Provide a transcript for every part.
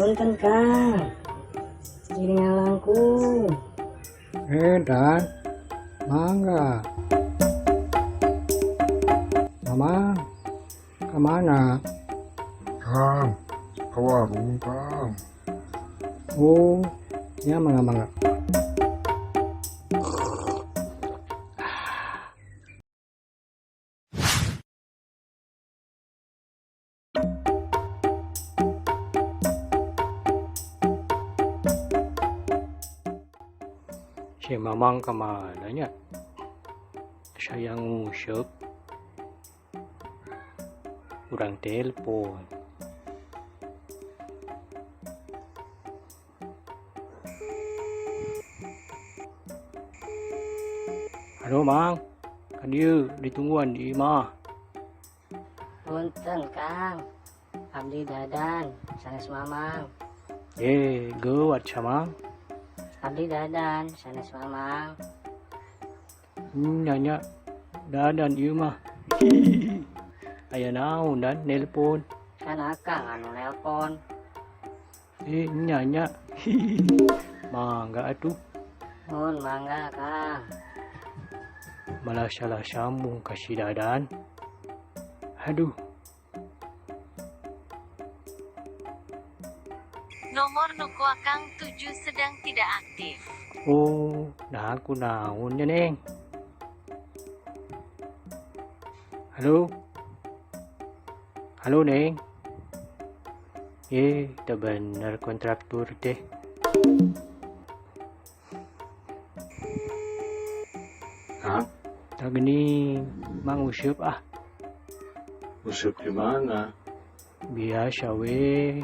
Punten, Kang. Jadi ngalangkung. Eh, Dan. Mangga. Mama, kemana? Kang, ke warung, Kang. Oh, ya mangga mangga. Si Mamang kemana nya? Saya nguseup. Urang telepon. Halo, Mang. Ka dieu ditungguan di imah. Punten, Kang. Abdi Dadan, sanes Mamang. Eh, geuwat Mamang. Abdi Dadan, sanes Mamang. Nya nya. Dadan ieu mah. Aya naon, Dan, nelpon? Kan Akang anu nelpon. Eh, nya nya. Mangga atuh. Mun mangga, Kang. Malah salah sambung ka si Dadan. Aduh. Nomor nu ku Akang 7 sedang tidak aktif. Oh, nah aku naon nya, Neng? Halo? Halo, Neng? Eh, teu bener kontraktur teh. Kang, Tah geuning, Mang useup ah. Useup di mana? Biasa we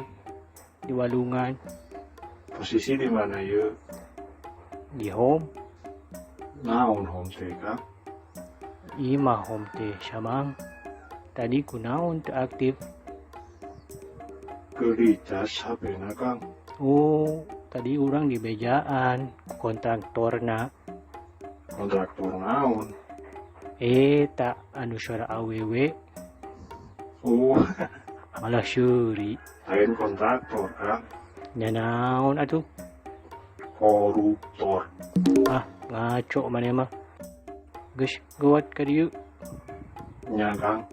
di walungan. Posisi di mana ya? Di home. Naon home teh, Kang? Imah home teh, Samang. Tadi kunaon teu aktif? Keur dicas HP-na, Kang. Oh, tadi urang dibejaan ku kontraktorna. Kontraktor naon? Eta anu suara awewe. Oh, malah seuri. Lain kontraktor, Kang. Nya naon atuh? Koruptor. Ah, ngaco maneh mah. Geus, geuwat ka dieu. Nya, Kang.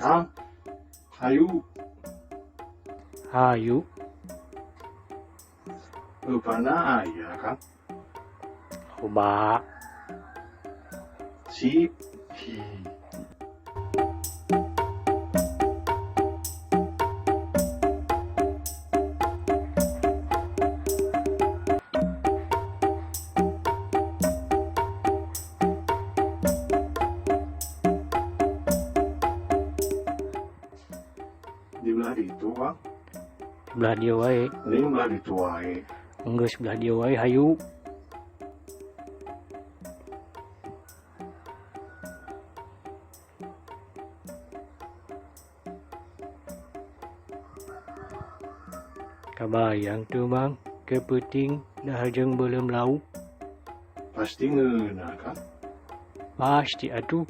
Kang, hayu. Hayu. Eupana aya, Kang? Loba. Sip. Hi. Di belah itu, Kang. Belah dieu wae. Ini belah ditu wae. Geus, belah dieu wae, hayu. Kabayang teu, Mang, ke peuting dahar jeung beuleum lauk? Pasti ngeunah, Kang. Pasti atuh.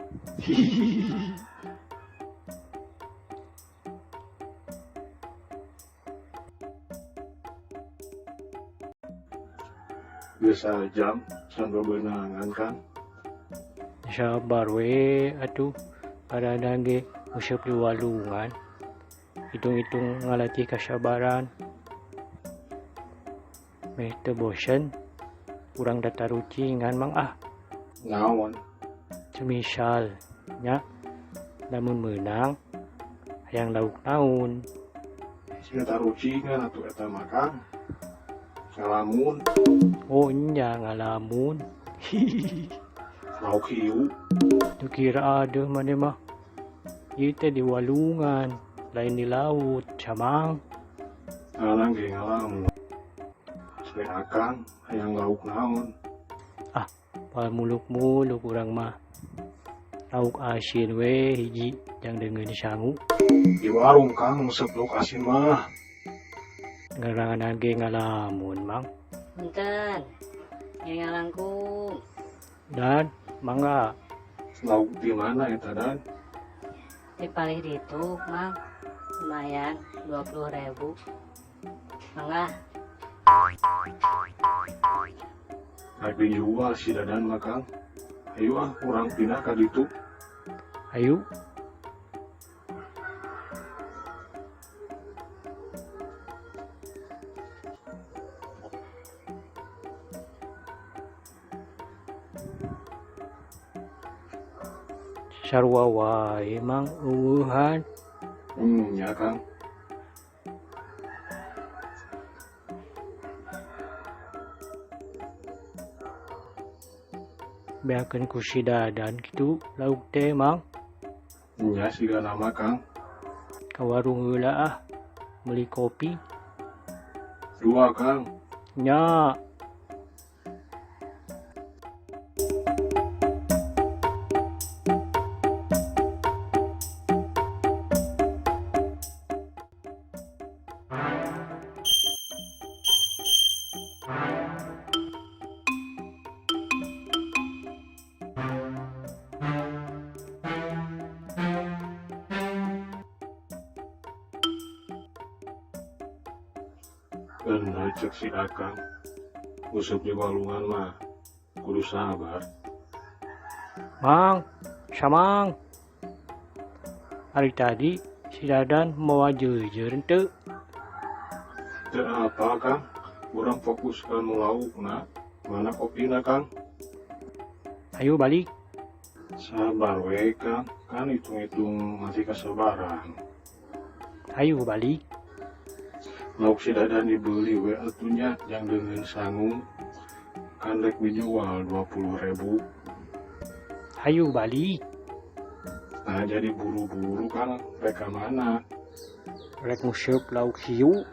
Geus sajam can bebenangan, Kang. Sabar we atuh, padahal ge useup di walungan. Hitung-hitung ngalatih kasabaran. Meh teu bosen, urang datarucingan, Mang, ah. Naon? Semisal nya, lamun meunang hayang lauk naon? Siga tarucingan atuh eta mah, Kang. Ngalamun. Oh nya, ngalamun. Lauk hiu. Teu kira adeuh maneh mah. Ieu teh di walungan, lain di laut, Camang. Ngaran ge ngalamun. Selain Akang, hayang lauk naon? Ah, muluk-muluk urang mah. Lauk asin we hiji jang deungeun sangu. Di warung, Kang, resep lauk asin mah. Ngaranna ge ngalamun, Mang. Punten. Ngiring ngalangkung. Dan mangga. Lauk di mana eta, Dan? Di palih ditu, Mang. Lumayan 20.000. Mangga. Rek dijual si Dadan mah, Kang. Ayo ah, urang pindah ka ditu. Ayo. Sarua wae, Mang, euweuhan. Ya, Kang. Beakeun ku si Dadan kitu lauk teh, Mang. Nya sigana mah, Kang. Ka warung heula ah, meuli kopi. Dua, Kang. Nya. Bener cek si Akang. Nguseup di walungan mah kudu sabar. Mang, samang. Ari tadi si Dadan mawa jeujeur henteu? Teu apa, Kang. Urang fokus ka nu laukna. Mana kopina, Kang? Ayo balik. Sabar we, Kang. Kan hitung-hitung masih kesabaran. Ayo balik. Lauk si Dadan dibeli we atuh nya jang deungeun sangu. Kan rek dijual 20.000. Ayo balik. Nah, jadi buru-buru, Kang. Rek ka mana? Rek nguseup lauk hiu.